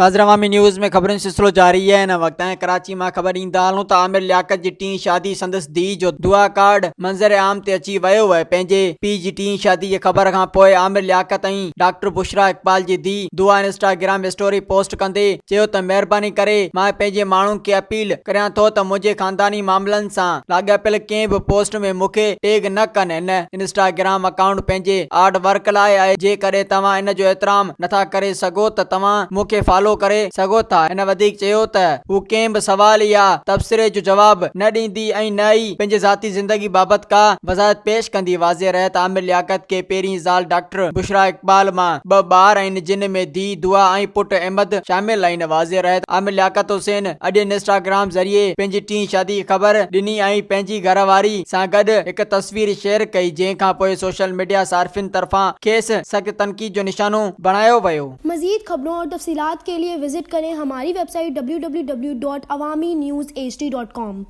ناظر عوامي نيوز ۾ خبرن جو سلسلو جاري آهي هن وقت ۽ ڪراچي مان خبر ڏيندا هلون ته عامر لياقت جي ٽين شادي سندس ڌيء جو دعا ڪارڊ منظر عام تي اچي ويو آهي پنهنجي پيء جي ٽين شادي جي خبر کان پوء عامر لياقت ۽ ڊاڪٽر بشريٰ اقبال جي ڌيء دعا انسٽاگرام اسٽوري پوسٽ ڪندي چيو ته مهرباني ڪري مان پنهنجي ماڻهن کي اپيل ڪريان ٿو ته منهنجي خانداني معاملن سان لاڳاپيل ڪنهن به پوسٽ ۾ مون کي ٽيگ نه ڪن هن انسٽاگرام اڪائونٽ پنهنجي آرٽ ورڪ لاء آهي جيڪڏهن توهان ان جو احترام نٿا ڪري سگهو ته توهان مون کي فالو ڪري سگهو ٿا هن وڌيڪ چيو ته هو ڪنهن به سوال يا تبصري جو جواب نه ڏيندي ۽ نه ئي پنهنجي ذاتي زندگي بابت ڪا وضاحت پيش ڪندي واضح رهي ته عامر لياقت کي پهرين زال ڊاڪٽر بشريٰ اقبال مان ٻه ٻار آهن جن ۾ ڌيء دعا ۽ پٽ احمد شامل آهن واضح رهي ته عامر لياقت حسين اڄ انسٽاگرام ذريعي پنهنجي ٽين شادي جي خبر ڏني ۽ پنهنجي گهر واري سان گڏ هڪ تصوير شيئر ڪئي جنهن کانپوء سوشل ميڊيا صارفين طرفان کيس سخت تنقيد جو نشانو بڻايو ويو. مزيد خبرون اور تفصيلات کے لئے وزٽ ڪرين ھماري website W W W dot Awami news H D dot com.